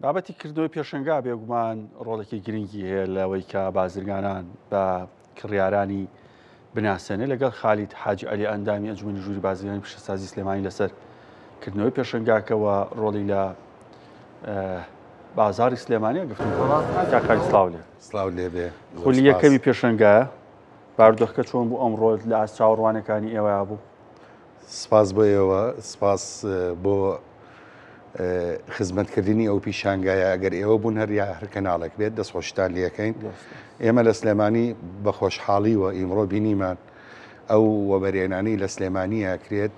بابەتی کردنەوەی پێشەنگا بێگومان ڕۆڵێکی گرنگی هەیە لەوەی کە بازرگانان بە کڕیارانی بناسێنێ لەگەڵ خالید حاجی عەلی ئەندامی ئەنجومەنی ژووری بازرگانی پیشەسازی سلێمانی لەسەر کردنەوەی پێشەنگاکەوە ڕۆڵی لە بازاری سلێمانی گفتوگۆ کاک خالید سڵاو لێ سڵاو لێ بێ خولی یەکەمی پێشەنگایە بارودۆخەکە چۆن بوو ئەمڕۆ لە ئاست چاوەڕوانەکانی ئێوە بوو سپاس بۆ ئێوە، سپاس بۆ خزمەتکردنی ئەو پیشانگایە ئەگەر ئێوە بوون هەر یا هەر کەناڵێک بێت دەستخۆشتان لەکەین ئێمە لە سلێمانی بە خۆشحاڵیوە ئیمڕۆ بینیمان ئەو وەبەرێنانی لە سلێمانی ئەکرێت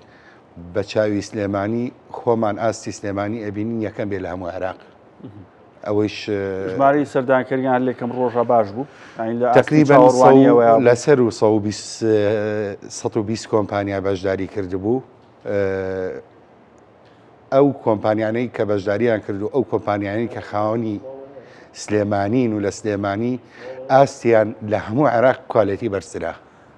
بە چاوی سلێمانی خۆمان ئاستی سلێمانی ئەبینین یەکەم بێ لە هەموو عێراق ئەوەیش ژمارەی سەردانکەریان لێکەم ڕۆژە باش بوو تقریبا لەسەر و 120 کۆمپانیا بەشداری کردبوو ئەو کۆمپانیانەی کە بەشداریان کرد و ئەو کۆمپانیانی کە خاوەنی سلێمانین و لە سلێمانی ئاستیان لە هەموو عێراق quality بەرزترە.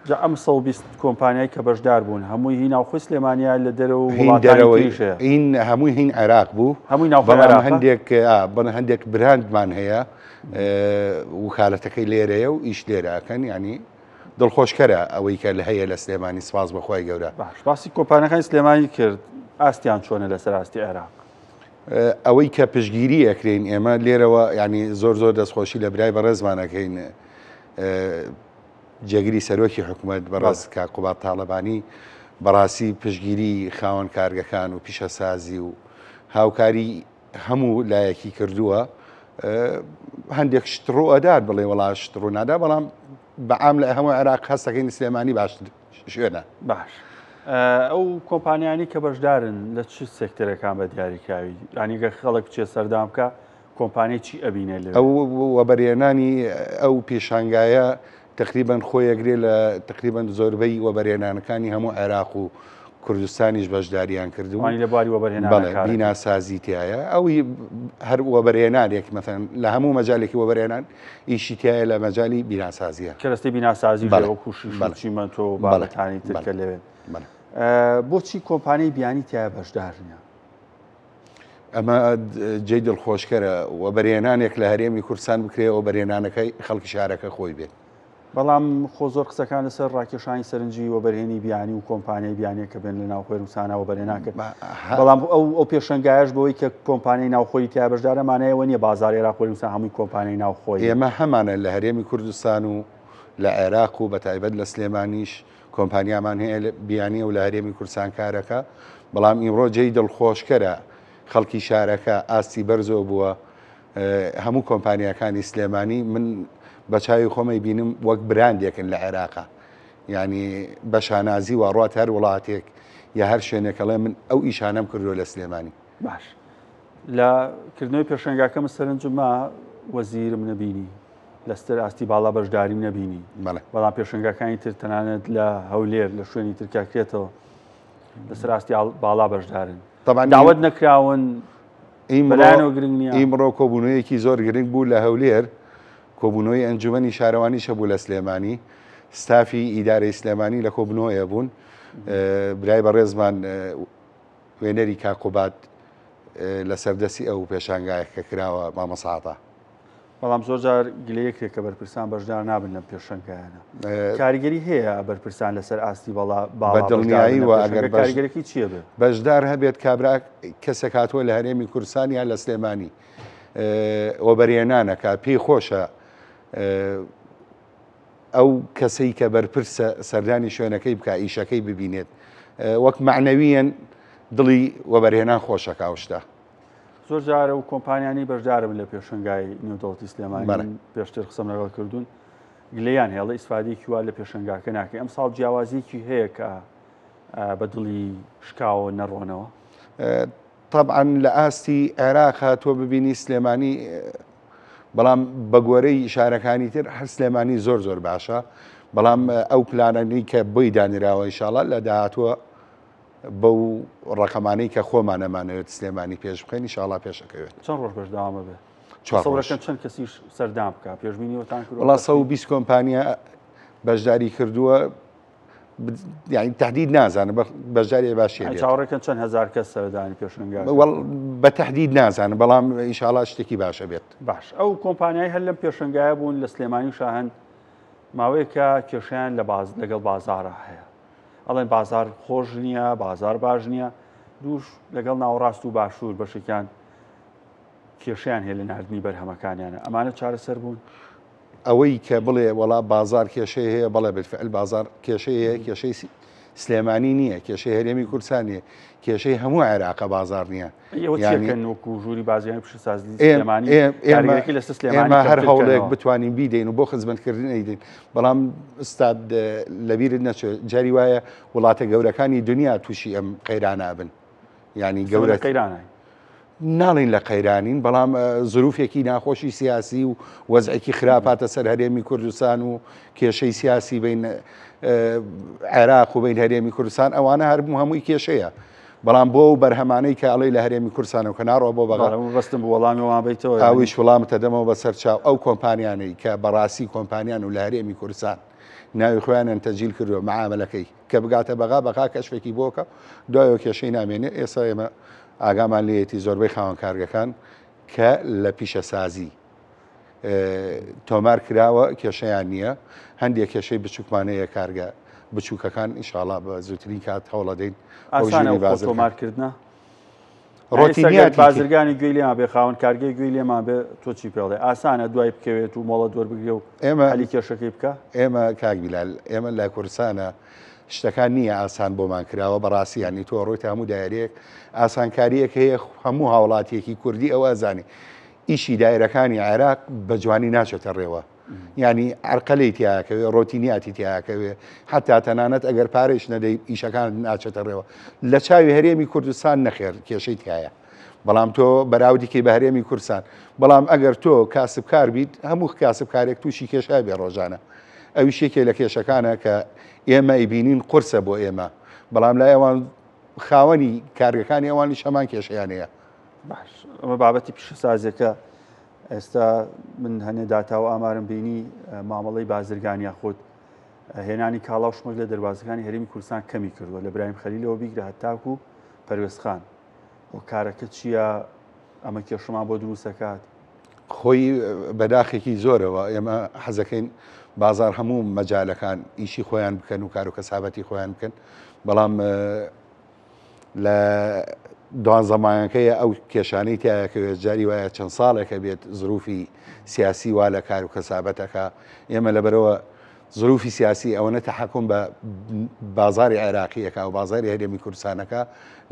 جا ئەم 120 کۆمپانیای کە بەشدار بوون هەمووی هی ناوخۆی سلێمانیە لە دەرەوە و هین وڵاتانی دەرەوەی تریش هەیە؟ هین هەمووی هین عێراق بوو هەمووی ناوخۆی بەڵام عێراقە؟ هەندێک ئا، بەڵام هەندێک براندمان هەیە وکالەتەکەی لێرەیە و ئیش لێرە ئەکەن یعنی دڵخۆشکەرە ئەوەی کە هەیە لە سلێمانی سپاس بە خوای گەورە. باش باسی کۆمپانیاکانی سلێمانی کرد ئاستیان چۆنە لەسەر ئاستی عێراق؟ ئەوەی کە پشتگیری ئەکرێین ئێمە لێرەوە یعنی زۆر زۆر دەستخۆشی لە برای بەڕێزمان ئەکەین جێگری سەرۆکی حکومەت بەڕێز کاک قوباد تاڵەبانی بەڕاستی پشتگیری خاوەن کارگەکان و پیشەسازی و هاوکاری هەموو لایەکی کردووە هەندێک شت ڕوو ئەدات بڵێ وڵا شت ڕوو نادا بەڵام بەعام لە هەموو عێراق هەستەکەین سلێمانی باشتر شوێنە. باش ئەو کۆمپانیانی کە بەشدارن لە چ سێکتەرەکان بە دیاریکراوی یانی گەر خەڵک بچێت سەردان بکە کۆمپانیای چی ئەبینێ لەوێ؟ ئەو وەبەرهێنانی ئەو پێشانگایە تەقریبەن خۆی ئەگرێ لە تەقریبەن زۆربەی وەبەرهێنانەکانی هەموو عێراق و کوردستانیش بەشداریان کردوو ئەوانی لە بواری وەبەرهێنانە بەڵێ کار ئەکەن. بیناسازی تایە ئەو هەر وەبەرهێنانێک مەسەلەن لە هەموو مەجالێکی وەبەرهێنان ئیشی تایە لە مەجالی بیناسازیە. کەرەستەی بیناسازیش بەڵێ هەیە وەکوو شیش و بەڵێ چیمەنتۆ و بەڵێ بابەتانی تر بەڵێ کە لەوێن. بەڵێ. بۆچی کۆمپانیای بیانی تایە بەشدار نییە؟ ئەمە جێی دڵخۆشکەرە وەبەرهێنانێک لە هەرێمی کوردستان بکرێ وەبەرهێنانەکەی خەڵکی شارەکە خۆی بێت. بەڵام خۆ زۆر قسەکان لەسەر ڕاکێشانی سەرنجی وەبەرهێنی بیانی و کۆمپانیای بیانیە کە بێن لە ناوخۆی کوردستانە وەبەرهێنان کرد. بەڵام ئەو ئەو پێشەنگایەش بەوەی کە کۆمپانیای ناوخۆیی تیا بەشدارە مانای ئەوە نییە بازاڕی عێراق و کوردستان هەمووی کۆمپانیای ناوخۆیی. ئێمە هەمانە لە هەرێمی کوردستان و لە عێراق و بەتایبەت لە سلێمانیش کۆمپانیامان هەیە بیانیە و لە هەرێمی کوردستان کارەکە، بەڵام ئیمڕۆ جێی دڵخۆشکەرە خەڵکی شارەکە ئاستی بەرزەوە بووە، هەموو کۆمپانیاکانی سلێمانی من بە چاوی خۆمەی بینم وەک براندێکن لە عێراقا یعنی بە شانازی وا ڕات هەر وڵاتێک یا هەر شوێنێک ئەڵێ من ئەو ئیشانەم کردووە لە سلێمانی. باش لە کردنەوەی پێشەنگاکەم سەرنجم ما وەزیرم نەبینی لەستەر ئاستی باڵا بەشداریم نەبینی بەڵام پێشەنگاکانی تر تەنانەت لە هەولێر لە شوێنی تر کاکرێتەوە لەسەر ئاستی باڵا بەشدارن داوت نەکراون بەلایەنەوە گرنگ نییە ئیمڕۆ کۆبوونەوەیەکی زۆر گرنگ بوو لە هەولێر کۆبوونەوەی ئەنجومەنی شارەوانیش هەبوو لە سلێمانی ستافی ئیدارەی سلێمانی لە کۆبوونەوەیە بوون برای بەڕێزمان وێنەری کاک قوباد لەسەر دەستی ئەو پێشانگایە کە کراوە مامۆستا عەتا. بەڵام زۆر جار گلەیەکرێت کە بەرپرسان بەشدار نابن لەم پێشەنگایانە. کاریگەری هەیە بەرپرسان لەسەر ئاستی بەڵا باڵا بە دڵنیایی بەشدار وە بن لەم ئەگەر پێشەنگە کاریگەرەکەی چییە بێ؟ بەشدار هەبێت کابرا کەسێک هاتووە لە هەرێمی کوردستان یان لە سلێمانی وەبەرهێنانەکە پێی خۆشە ئەو کەسەی کە بەرپرسە سەردانی شوێنەکەی بکا ئیشەکەی ببینێت وەک مەعنەویەن دڵی وەبەرهێنان خۆشەکا ئەو شتە. زۆر جار ئەو کۆمپانیانەی بەشداربن لە پێشەنگای نێودەوڵەتی سلێمانی پێشتر قسەم لەگەڵ کردوون گلەیان هەیە ئەڵێ ئیسفادەیەکی وا لە پێشەنگاکە ناکەین ئەمساڵ جیاوازیەکی هەیە کە بە دڵی شکاوە نەڕۆنەوە؟ تەبعەن لە ئاستی عێراق تۆ ببینی سلێمانی بەڵام بە گۆرەی شارەکانی تر هەر سلێمانی زۆر زۆر باشە بەڵام ئەو پلانەی کە بۆی دانراوە ئینشاڵا لە داهاتووە بەو ڕقەمانەی کە خۆمان ئەمانەوێت سلێمانی پێش بخەین ئینشاڵا پێشەکەوێت. چەند ڕۆژ بەردەوامە بێ؟ چوار ڕۆژ. تەسەورەکەن چەند کەسیش سەردان بکا؟ پێشبینی ئەوتان کردووە؟ وەڵا 120 کۆمپانیا بەشداری کردووە. یعنی تهدید نازانم بەشداری باشی چاوەڕێکن چەند هزار کەس سەردانی پێشنگا بە تهدید نازانم بەڵام ئینشاڵا شتێکی باشە بێت. باش ئەو کۆمپانیای هەر لەم پێشنگایە بوون لە سلێمانی و شاهن ماوەیەکە کێشیان لە باز لەگەڵ بازارە هەیە ئەڵێن بازار خۆش نییە بازار باش نییە دووش لەگەڵ ناوەڕاست و باشوور بەشێکیان کێشیان هەیە لە ناردنی بەرهەمەکانیانە ئەمانە چارەسەر بوون؟ ئەوەی کە بڵێ وەڵا بازار کێشەی هەیە بەڵێ بالفعل بازار کێشەی هەیە کێشەی سلێمانی نییە کێشەی هەرێمی کوردستان نییە کێشەی هەموو عێراقە بازار نییە وەکو ژووری بازرگانی پیشەسازی سلێمانی لەسەر سلێمانی ئێمە هەر هەوڵێک بتوانین بیدەین و بۆ خزمەتکردن ئەیدەین بەڵام ئوستاد لەبیرت نەچێت جاری وایە وڵاتە گەورەکانی دنیا تووشی ئەم قەیرانە بن ینی گەورە قەیرانە ناڵین لە قەیرانین بەڵام زروفێکی ناخۆشی سیاسی و وەزعێکی خراپ هاتە سەر هەرێمی کوردستان و کێشەی سیاسی بین عێراق و بین هەرێمی کوردستان ئەوانە هەربوو هەمووی کێشەیە بەڵام بۆ و بەرهەمانەی کە ئەڵێ لە هەرێمی کوردستانەوە کە ناڕۆ بۆ بەغا بەستم بۆ وەڵامی وان بیتەوە ئەویش وەڵامتە دەمەوە بەسەر چاو ئەو کۆمپانیانەی کە بەڕاستی کۆمپانیان و لە هەرێمی کوردستان ناوی خۆیانیان تەجیل کردووە معاملەکەی کە بگاتە بەغا بەغا کەشفێکی بۆکە دوایەوە کێشەی نامێنێ ئێستا ئێمە ئاگامان لێیەتی زۆربەی خاوەن کارگەکان کە لە پیشەسازی تۆمار کراوە کێشەیان نییە هەندێک کێشەی بچووکمان هەیە کارگە بچووکەکان ئیشاڵا بە زووترین کات هەوڵەدەین تۆمارکردە ڕۆتینیات بازرگانی گوێی لێمان بێ خاوەن کارگەی گوێی لێمان بێ تۆ چی پێڵێ ئاسانە دوای بکەوێت و مۆڵەت وەربگرێ و ئێمە هەلی کێشەکەی بکە ئێمە کاک بیلال ئێمە لە کوردستانە شتەکان نییە ئاسان بۆمان کراوە بەڕاستی ینی تۆ ڕۆیتە هەموو دایرەیەک ئاسانکاریەک هەیە هەموو هاوڵاتیەکی کوردی ئەوە ئەزانێ ئیشی دایرەکانی عێراق بە جوانی ناچێتە ڕێوە ینی عرقەلەی تیاکەوێ ڕۆتینیاتی تیاکەوێ حتا تەنانەت ئەگەر پارەیش نەدەی ئیشەکان ناچێتە ڕێوە لە چاوی هەرێمی کوردستان نەخێر کێشەی تایە بەڵام تۆ بەراوردیکەی بە هەرێمی کوردستان بەڵام ئەگەر تۆ کاسبکار بیت هەموو کاسبکارێک تووشی کێشە بێ ڕۆژانە ئەویش یەکێ لە کێشەکانە کە ئێمە ئەیبینین قورسە بۆ ئێمە بەڵام لای ئەوان خاوەنی کارگەکانی ئەوانیش هەمان کێشەیان هەیە. باش ئەمە بابەتی پیشەسازیەکە ئێستا من هەنێ داتا و ئامارم بینی مامەڵەی بازرگانی یاخود هێنانی کاڵا و شمەک لە دەروازەکانی هەرێمی کوردستان کەمی کردووە لە برایم خەلیلەوە بیگرە هەتاکو پەروێزخان هۆکارەکە چییە؟ ئەمە کێشەمان بۆ دروست دەکات؟ خۆی بەداخێکی زۆرەوە ئێمە حەزەکەین بازار هەموو مەجالەکان ئیشی خۆیان بکەن و کار و کەسابەتی خۆیان بکەن بەڵام لە دوانزە مانگەکەیە ئەو کێشانەی تایەکەوێت جاری وایە چەند ساڵێکە بێت زروفی سیاسی وا لە کار و کەسابەتەکە ئێمە لەبەرەوە زروفی سیاسی ئەوەنە تەحەکوم بە بازاری عێراقیەکە و بازاری هەرێمی کوردستانەکە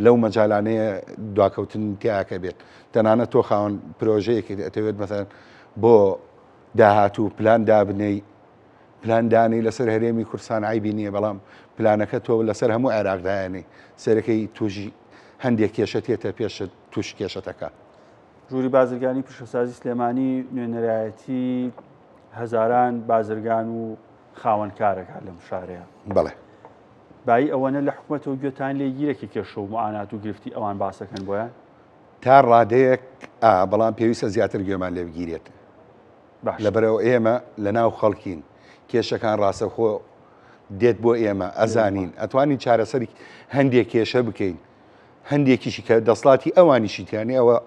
لەو مەجالانەیە دواکەوتن تیاکە بێت تەنانەت تۆ خاوەن پرۆژەیەکی ئەتەوێت مەسەن بۆ داهاتوو پلان دابنەی پلان دانی لەسەر هەرێمی کوردستان عیبی نییە بەڵام پلانەکە تۆ لەسەر هەموو عێراق دایانی سەرەکەی تووشی هەندێک کێشە تێتە پێشت توش کێشەتەکە. ژووری بازرگانی پیشەسازی سلێمانی نوێنەرایەتی هەزاران بازرگان و خاوەن کارەکە لەم شارەیە. بەڵێ. بایی ئەوەنە لە حکومەتەوە گوێتان لێ گیرە کە کێشە و معانات و گرفتی ئەوان باسەکەن بۆیان؟ تا ڕادەیەک ئا، بەڵام پێویستە زیاتر گوێمان لێ بگیرێت. باش. لەبەرئەوە ئێمە لەناو خەڵکین، کێشەکان ڕاستەوخۆ دێت بۆ ئێمە، ئەزانین، ئەتوانین چارەسەری هەندێک کێشە بکەین، هەندێکیشی کە دەسڵاتی ئەوانیشی تیا نییە ئەوە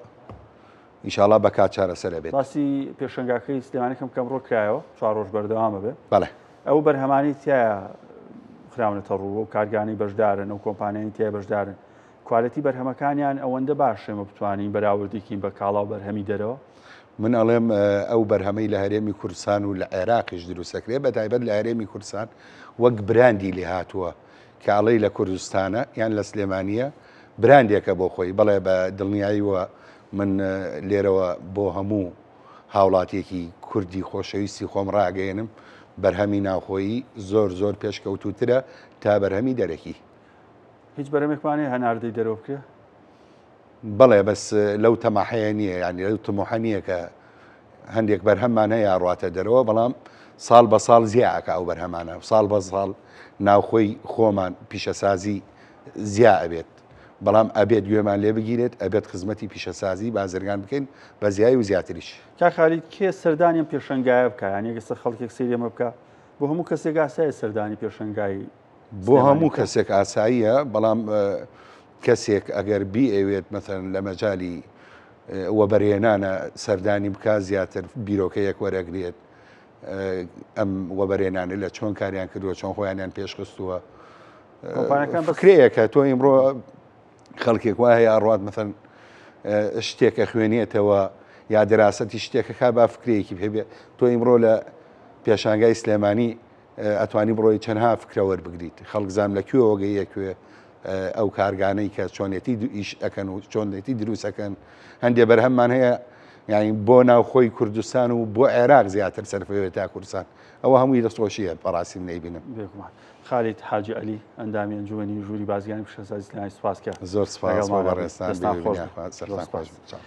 ئینشاڵا بە کات چارەسەر ئەبێت. باسی پێشەنگاکەی سلێمانی کەم کەم ڕۆ کرایەوە چوار ڕۆژ بەردەوامە بێ. بەڵێ. ئەو بەرهەمانەی تیایا خراونەتە ڕوو ئەو کارگانەی بەشدارن ئەو کۆمپانیانی تیا بەشدارن کوالێتی بەرهەمەکانیان ئەوەندە باشە ئێمە بتوانین بەراوردێکین بە کاڵا و بەرهەمی دەرەوە؟ من ئەڵێم ئەو بەرهەمەی لە هەرێمی کوردستان و لە عێراقیش دروستەکرێت بە تایبەت لە هەرێمی کوردستان وەک براندی لێهاتووە کە ئەڵێی لە کوردستانە یان لە سلێمانییە براندێکە بۆ خۆی، بەڵێ بە دڵنیاییوە من لێرەوە بۆ هەموو هاوڵاتیەکی کوردی خۆشەویستی خۆم ڕاگەیەنم بەرهەمی ناوخۆیی زۆر زۆر پێشکەوتووترە تا بەرهەمی دەرەکی. هیچ بەرهەمێکمان هەیە هەناردەی دەرەوە بکرێ؟ بەڵێ بەس لەو تەماحەیە نییە یانی لەو تموحە نییە کە هەندێک بەرهەممان هەیە ئەڕواتە دەرەوە بەڵام ساڵ بە ساڵ زیا ئەکا ئەو بەرهەمانە ساڵ بە ساڵ ناوخۆی خۆمان پیشەسازی زیا ئەبێت بەڵام ئەبێت گوێمان لێ بگیرێت ئەبێت خزمەتی پیشەسازی بازرگان بکەین بە زیای و زیاتریش. کاک خالید کێ سەردانی ئەم پێشەنگایە بکا یانی ئەگەر سەر خەڵکێک سەیری ئەمە بکا بۆ هەموو کەسێک ئاسایە سەردانی پێشەنگای. بۆ هەموو کەسێک ئاساییە بەڵام کەسێک ئەگەر بیەوێت مەسەلەن لە مەجالی وەبەرهێنانە سەردانی بکا زیاتر بیرۆکەیەک وەرەگرێت ئەم وەبەرێنانە لە چۆن کاریان کردووە چۆن خۆیانیان پێشخستووە فکرەیەکە تۆ ئیمڕۆ خەڵکێک وا هەیە ئەڕوات مەسەن شتێکە خوێنێتەوە یا دراسەتی شتێکەکە با فکرەیەکی پێبێ تۆ ئیمڕۆ لە پێشانگای سلێمانی ئەتوانی بڕۆی چەندها فکرە وەربگریت خەڵک زام لە کوێوە گەیە کوێ ئەو کارگانەی کە چۆنێتی ئیش ئەەکەن و چۆنێتی دروست ئەەکەن هەندێ بەرهەممان هەیە یعنی بۆ ناوخۆی کوردستان و بۆ عێراق زیاتر سەرفەوێت تا کوردستان ئەوە هەمووی دەستخۆشیە بەڕاستی من نەیبینم. بێگومان. خالید حاجی عەلی ئەندامی ئەنجومەنی ژووری بازرگانی پیشەسازی سلێمانی سوپاس کە زۆر سپاس بۆ لەگەڵمانا بوویت. بەڕێزتان دەستان خۆش بێ بێت. سەرتان زۆر خۆش سپاس. بێت.